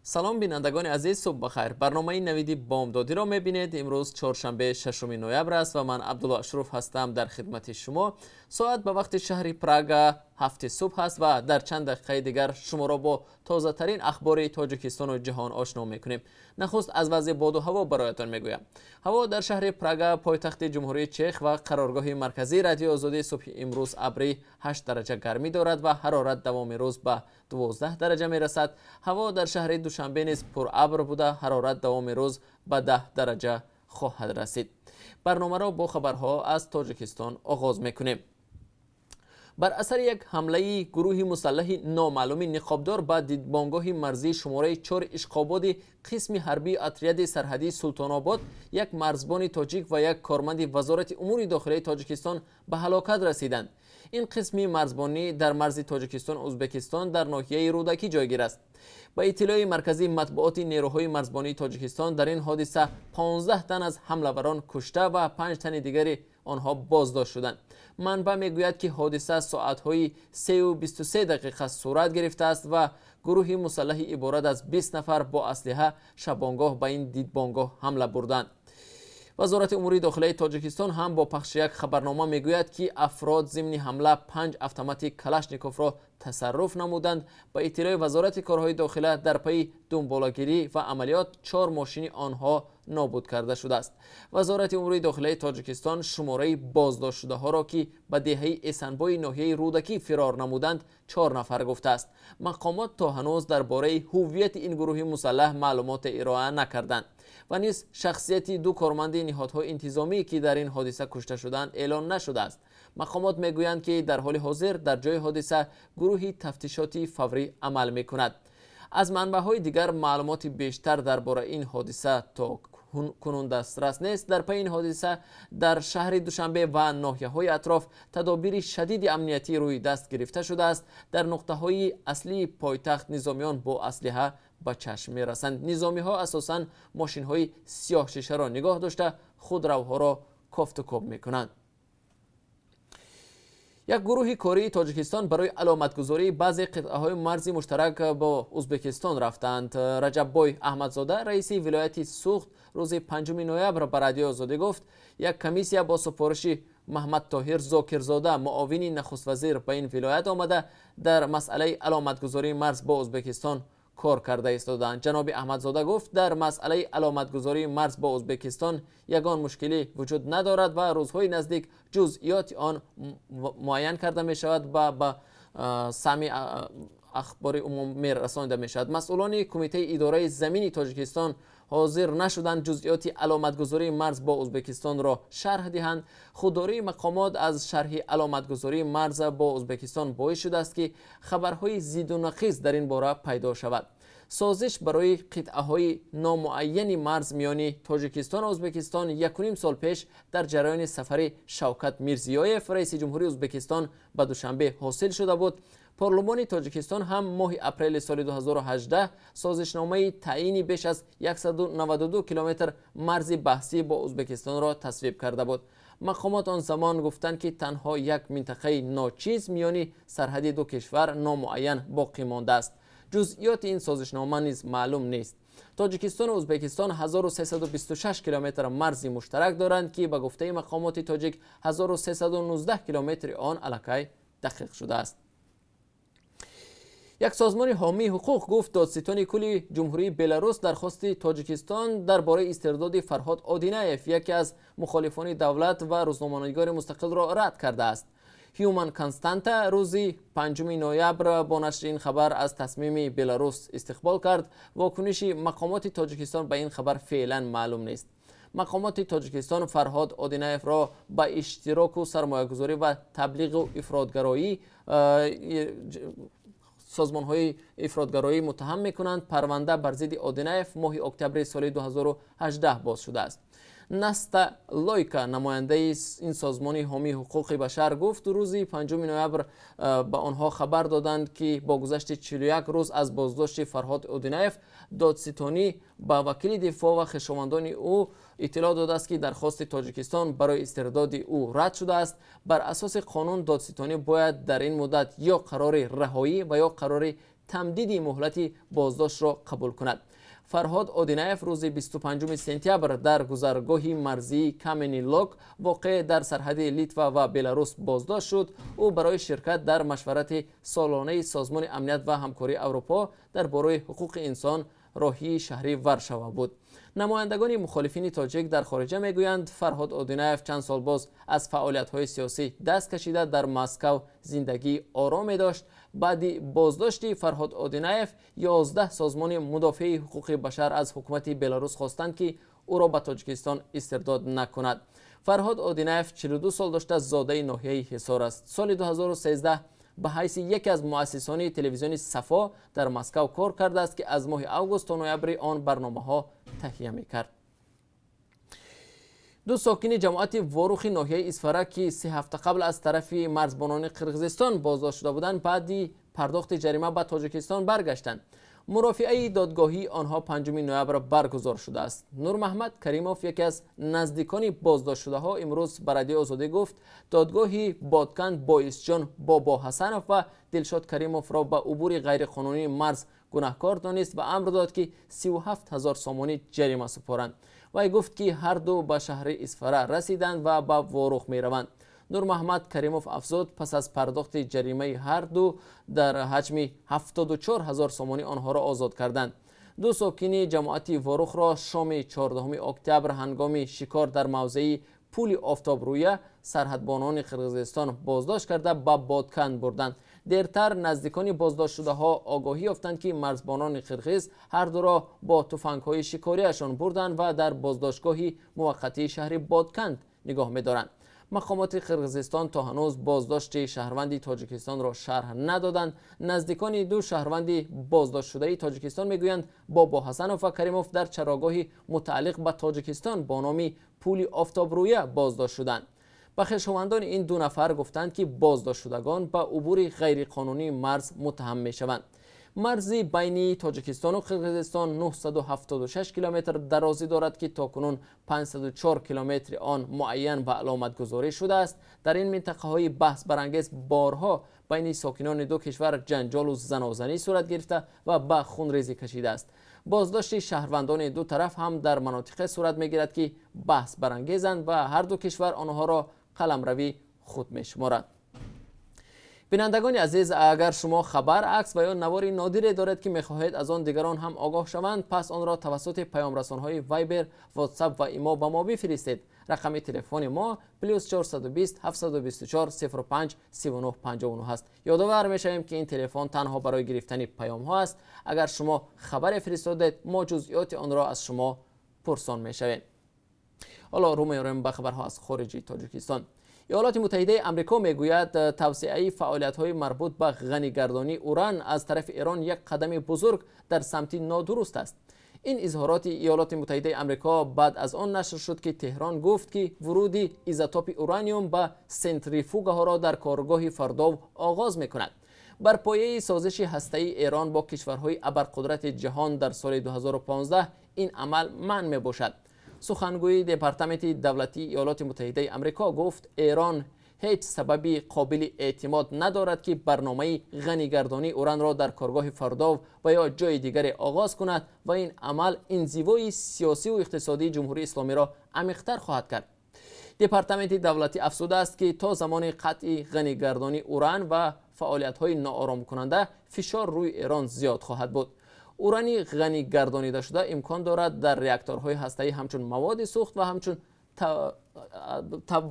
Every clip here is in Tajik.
Салом, бинандагони азиз, субҳ бахайр. Барномаи «Навиди бомдодиро» мебинед. Имрӯз чоршанбе, 6 ноябр аст ва ман Абдулло Ашруф ҳастам дар хидмати шумо. Соат ба вақти шаҳри Прага 7-и субҳ аст ва дар чанд дақиқаи дигар шуморо бо тозатарин ахбори Тоҷикистону ҷаҳон ошно мекунем. Нахуст аз вазъи боду ҳаво бароятон мегӯям. Ҳаво дар шаҳри Прага, пойтахти Ҷумҳурии Чех ва қароргоҳи марказии Радиои Озодӣ, субҳи имрӯз абрӣ, 8 дараҷа гармӣ дорад ва ҳарорат давоми рӯз ба 12 дараҷа мерасад. Ҳаво дар шаҳри Душанбе низ пурабр буда, ҳарорат давоми рӯз ба 10 дараҷа хоҳад расид. Барномаро бо хабарҳо аз Тоҷикистон оғоз мекунем. Бар асари як ҳамлаи гурӯҳи мусаллаҳи номаълуми ниқобдор ба дидбонгоҳи марзии шумораи 4 Ишқободи қисми ҳарбии отряди сарҳадии Султонобод як марзбони тоҷик ва як корманди Вазорати умури дохилаи Тоҷикистон ба ҳалокат расиданд. Ин қисми марзбонӣ дар марзи Тоҷикистон Ӯзбекистон дар ноҳияи Рӯдакӣ ҷойгир аст. Ба иттилои марказии матбуоти нерӯҳои марзбонии Тоҷикистон, дар ин ҳодиса 15 тан аз ҳамлаварон кушта ва 5 тани дигари онҳо боздошт шуданд. Манбаъ мегӯяд, ки ҳодиса соатҳои 3:23 дақиқа сурат гирифтааст ва гурӯҳи мусаллаҳи иборат аз 20 нафар бо аслиҳа шабонгоҳ ба ин дидбонгоҳ ҳамла бурданд. Вазорати умури дохилаи Тоҷикистон ҳам бо пахши як хабарнома мегӯяд, ки афрод зимни ҳамла панҷ автомати Калашниковро тасарруф намуданд. Ба иттилои Вазорати корҳои дохила, дар пайи дунболагирӣ ва амалиёт чор мошини онҳо нобуд карда шудааст. Вазорати умури дохилаи Тоҷикистон шумораи боздоштшудаҳоро, ки ба деҳаи Эсанбои ноҳияи Рӯдакӣ фирор намуданд, чор нафар гуфтааст. Мақомот то ҳанӯз дар бораи ҳуввияти ин гурӯҳи мусаллаҳ маълумоте ироа накарданд ва низ шахсияти ду корманди ниҳодҳои интизомӣ, ки дар ин ҳодиса кушта шуданд, эълон нашудааст. Мақомот мегӯянд, ки дар ҳоли ҳозир дар ҷои ҳодиса гурӯҳи тафтишоти фаврӣ амал мекунад. Аз манбаъҳои дигар маълумоти бештар дар бораи ин ҳодиса то кунун дастрас нест. Дар пайи ин ҳодиса дар шаҳри Душанбе ва ноҳияҳои атроф тадобири шадиди амниятӣ рӯи даст гирифта шудааст. Дар нуқтаҳои аслии пойтахт низомиён бо аслиҳа ба чашм мерасанд. Низомиҳо асосан мошинҳои сиёҳшишаро нигоҳ дошта, худравҳоро кофтукоб мекунанд. Як гурӯҳи кории Тоҷикистон барои аломатгузории баъзе қитъаҳои марзи муштарак бо Ӯзбекистон рафтанд. Раҷаббой Аҳмадзода, раиси вилояти Суғд, рӯзи 5 ноябр ба Радиои Озодӣ гуфт, як комиссия бо супориши Маҳмадтоҳир Зокирзода, муовини нахуствазир, ба ин вилоят омада, дар масъалаи аломатгузории марз бо Ӯзбекистон кор карда истодаанд. Ҷаноби Аҳмадзода гуфт, дар масъалаи аломатгузории марз бо Ӯзбекистон ягон мушкилӣ вуҷуд надорад ва рӯзҳои наздик ҷузъиёти он муайян карда мешавад ва ба самъи ахбори умум мерасонида мешавад. Масъулони Кумитаи идораи замини Тоҷикистон ҳозир нашуданд ҷузъиёти аломатгузории марз бо Ӯзбекистонро шарҳ диҳанд. Худдории мақомот аз шарҳи аломатгузории марз бо Ӯзбекистон боис шудааст, ки хабарҳои зидду нақиз дар ин бора пайдо шавад. Созиш барои қитъаҳои номуайяни марз миёни Тоҷикистону Ӯзбекистон якуним сол пеш дар ҷараёни сафари Шавкат Мирзиёев, раиси ҷумҳурии Ӯзбекистон, ба Душанбе ҳосил шуда буд. Парлумони Тоҷикистон ҳам моҳи апрели соли 2018 созишномаи таъйини беш аз 192 километр марзи баҳсӣ бо Ӯзбекистонро тасвиб карда буд. Мақомот он замон гуфтанд, ки танҳо як минтақаи ночиз миёни сарҳади ду кишвар номуайян боқӣ мондааст. Ҷузъиёти ин созишнома низ маълум нест. Тоҷикистону Ӯзбекистон 1326 километр марзи муштарак доранд, ки ба гуфтаи мақомоти тоҷик 1319 километри он аллакай дақиқ шудааст. Як созмони ҳомии ҳуқуқ гуфт, додситони кулли Ҷумҳурии Беларус дархости Тоҷикистон дар бораи истирдоди Фарҳод Одинаев, яке аз мухолифони давлат ва рӯзноманигори мустақилро, рад кардааст. Human Constanta рӯзи 5 ноябр бо нашри ин хабар аз тасмими Беларус истиқбол кард. Вокуниши мақомоти Тоҷикистон ба ин хабар феълан маълум нест. Мақомоти Тоҷикистон Фарҳод Одинаевро ба иштироку сармоягузорӣ ва таблиғу ифротгароӣ, созмонҳои ифротгароӣ муттаҳам мекунанд. Парванда бар зидди Одинаев моҳи октябри соли 2018 боз шудааст. Наста Лойка, намояндаи ин созмони ҳомии ҳуқуқи башар, гуфт, рӯзи 5 ноябр ба онҳо хабар доданд, ки бо гузашти 41 рӯз аз боздошти Фарҳод Одинаев додситонӣ ба вакили дифоъ ва хешовандони ӯ иттилоъ додааст, ки дархости Тоҷикистон барои истирдоди ӯ рад шудааст. Бар асоси қонун додситонӣ бояд дар ин муддат ё қарори раҳоӣ ва ё қарори тамдиди муҳлати боздоштро қабул кунад. Фарҳод Одинаев рӯзи 25 сентябр дар гузаргоҳи марзии Камени Лок, воқеъ дар сарҳади Литва ва Беларус, боздошт шуд. Ӯ барои ширкат дар машварати солонаи Созмони амният ва ҳамкории Аврупо дар бораи ҳуқуқи инсон роҳии шаҳри Варшава буд. Намояндагони мухолифини тоҷик дар хориҷа мегӯянд, Фарҳод Одинаев чанд сол боз аз фаъолиятҳои сиёсӣ даст кашида, дар Москав зиндагии ороме дошт. Баъди боздошти Фарҳод Одинаев 11 созмони мудофиаи ҳуқуқи башар аз ҳукумати Беларус хостанд, ки ӯро ба Тоҷикистон истирдод накунад. Фарҳод Одинаев 42 сол дошта, зодаи ноҳияи Ҳисор аст. Соли 2013 ба ҳайси яке аз муассисони телевизиони Сафо дар Москав кор кардааст, ки аз моҳи август то ноябри он барномаҳо таҳия мекард. Ду сокини ҷамоати Ворухи ноҳияи Исфара, ки 3 ҳафта қабл аз тарафи марзбонони Қирғизистон боздошт шуда буданд, баъди пардохти ҷарима ба Тоҷикистон баргаштанд. Мурофиаи додгоҳии онҳо 5 ноябр баргузор шудааст. Нурмаҳмад Каримов, яке аз наздикони боздоштшудаҳо, имрӯз ба Радиои Озодӣ гуфт, додгоҳи Бодканд Боисҷон Бобоҳасанов ва Дилшод Каримовро ба убури ғайриқонунии марз гунаҳкор донист ва амр дод, ки 37 ҳазор сомонӣ ҷарима супоранд. Вай гуфт, ки ҳарду ба шаҳри Исфара расиданд ва ба Ворух мераванд. Нурмаҳмад Каримов афзуд, пас аз пардохти ҷаримаи ҳарду дар ҳаҷми 74 ҳазор сомонӣ онҳоро озод карданд. Ду сокини ҷамоати Ворухро шоми 14 октябр ҳангоми шикор дар мавзеи Пули Офтобрӯя сарҳадбонони Қирғизистон боздошт карда, ба Бодканд бурданд. Дертар наздикони боздоштшудаҳо огоҳӣ ёфтанд, ки марзбонони қирғиз ҳардуро бо туфангҳои шикориашон бурданд ва дар боздоштгоҳи муваққатии шаҳри Бодканд нигоҳ медоранд. Мақомоти Қирғизистон то ҳанӯз боздошти шаҳрванди Тоҷикистонро шарҳ надоданд. Наздикони ду шаҳрванди боздоштшудаи Тоҷикистон мегӯянд, Бобоҳасанов ва Каримов дар чарогоҳи мутааллиқ ба Тоҷикистон бо номи Пули Офтобрӯя боздошт шуданд. Ба хешовандони ин ду нафар гуфтанд, ки боздоштшудагон ба убури ғайриқонунии марз муттаҳам мешаванд. Марзи байни Тоҷикистону Қирғизистон 976 километр дарозӣ дорад, ки то кунун 504 километри он муайян ва аломатгузорӣ шудааст. Дар ин минтақаҳои баҳсбарангез борҳо байни сокинони ду кишвар ҷанҷолу занозанӣ сурат гирифта ва ба хунрезӣ кашидааст. Боздошти шаҳрвандони ду тараф ҳам дар манотиқе сурат мегирад, ки баҳсбарангезанд ва ҳарду кишвар онҳоро қаламрави худ мешуморад. Бинандагони азиз, агар шумо хабар, акс ва ё навори нодире доред, ки мехоҳед аз он дигарон ҳам огоҳ шаванд, пас онро тавассути паёмрасонҳои Вайбер, Ватсап ва Имо ба мо бифиристед. Рақами телефони мо +420 724 05 39 59 аст. Ёдовар мешавем, ки ин телефон танҳо барои гирифтани паёмҳо аст. Агар шумо хабаре фиристодед, мо ҷузъиёти онро аз шумо пурсон мешавем. Ҳоло рӯ меорем ба хабарҳо аз хориҷи Тоҷикистон. Иёлоти Муттаҳидаи Амрико мегӯяд, тавсеаи фаъолиятҳои марбут ба ғанигардонии уран аз тарафи Эрон як қадами бузург дар самти нодуруст аст. Ин изҳороти Иёлоти Муттаҳидаи Амрико баъд аз он нашр шуд, ки Теҳрон гуфт, ки вуруди изотопи ураниум ба сентрифугаҳоро дар коргоҳи Фардов оғоз мекунад. Бар пояи созиши ҳастаии Эрон бо кишварҳои абарқудрати ҷаҳон дар соли 2015 ин амал манъ мебошад. Сухангӯи Департаменти давлатии Иёлоти Муттаҳидаи Амрико гуфт, Эрон ҳеҷ сабаби қобили эътимод надорад, ки барномаи ғанигардонии уранро дар коргоҳи Фардов ва ё ҷои дигаре оғоз кунад ва ин амал инзивои сиёсиву иқтисодии Ҷумҳурии Исломиро амиқтар хоҳад кард. Департаменти давлатӣ афзудааст, ки то замони қатъи ғанигардонии уран ва фаъолиятҳои нооромкунанда фишор рӯи Эрон зиёд хоҳад буд. Урани ғанигардонидашуда имкон дорад дар реакторҳои ҳастаӣ ҳамчун маводи сӯхт ва ҳамчун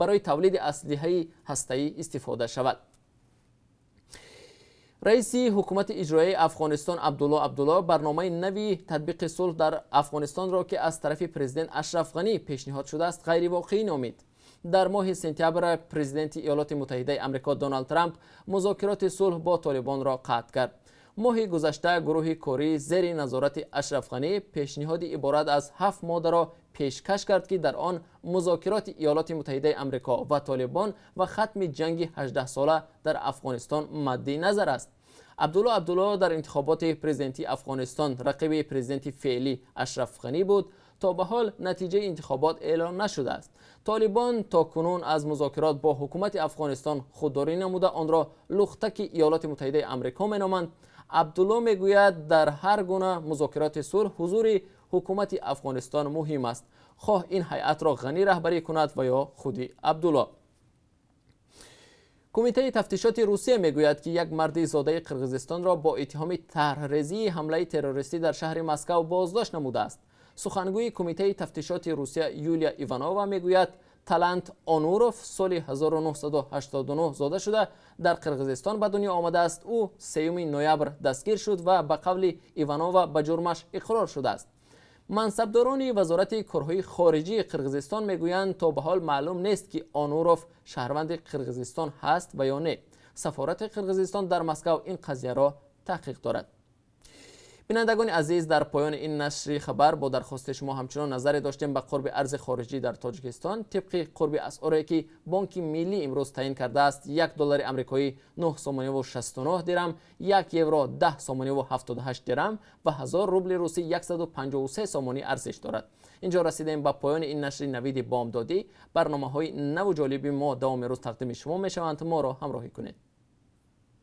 барои тавлиди аслиҳаи ҳастаӣ истифода шавад. Раиси ҳукумати иҷроияи Афғонистон Абдулло Абдулло барномаи нави татбиқи сулҳ дар Афғонистонро, ки аз тарафи президент Ашраф Ғанӣ пешниҳод шудааст, ғайривоқеӣ номид. Дар моҳи сентябр президенти Иёлоти Муттаҳидаи Амрико Доналд Трамп музокироти сулҳ бо Толибонро қатъ кард. Моҳи гузашта гурӯҳи корӣ зери назорати Ашраф Ғанӣ пешниҳоди иборат аз ҳафт моддаро пешкаш кард, ки дар он музокироти Иёлоти Муттаҳидаи Амрико ва Толибон ва хатми ҷанги 18сола дар Афғонистон мадди назар аст. Абдулло Абдулло дар интихоботи президентии Афғонистон рақиби президенти феълӣ Ашраф Ғанӣ буд. То ба ҳол натиҷаи интихобот эълон нашудааст. Толибон то кунун аз музокирот бо ҳукумати Афғонистон худдорӣ намуда, онро лухтаки Иёлоти Муттаҳидаи Амрико меноманд. Абдулло мегӯяд, дар ҳар гуна музокироти сулҳ ҳузури ҳукумати Афғонистон муҳим аст, хоҳ ин ҳайатро Ғанӣ раҳбарӣ кунад ва ё худи Абдулло. Кумитаи тафтишоти Русия мегӯяд, ки як марди зодаи Қирғизистонро бо иттиҳоми тарҳрезии ҳамлаи террористӣ дар шаҳри Москав боздошт намудааст. Сухангӯи Кумитаи тафтишоти Русия Юлия Иванова мегӯяд, Талант Онуров соли 1989 зода шуда, дар Қирғизистон ба дунё омадааст. Ӯ 3 ноябр дастгир шуд ва ба қавли Иванова ба ҷурмаш иқрор шудааст. Мансабдорони Вазорати корҳои хориҷии Қирғизистон мегӯянд, то ба ҳол маълум нест, ки Онуров шаҳрванди Қирғизистон ҳаст ва ё не. Сафорати Қирғизистон дар Москав ин қазияро таҳқиқ дорад. Бинандагони азиз, дар поёни ин нашри хабар бо дархости шумо ҳамчунон назаре доштем ба қурби арзи хориҷӣ дар Тоҷикистон. Тибқи қурби асъоре, ки Бонки Миллӣ имрӯз таъин кардааст, 1 доллари амрикоӣ 9 сомониву 69 дирам, 1 евро 10 сомониву 78 дирам ва 1000 рубли русӣ 153 сомонӣ арзиш дорад. Инҷо расидем ба поёни ин нашри Навиди бомдодӣ. Барномаҳои наву ҷолиби мо давоми рӯз тақдими шумо мешаванд. Моро ҳамроҳӣ кунед.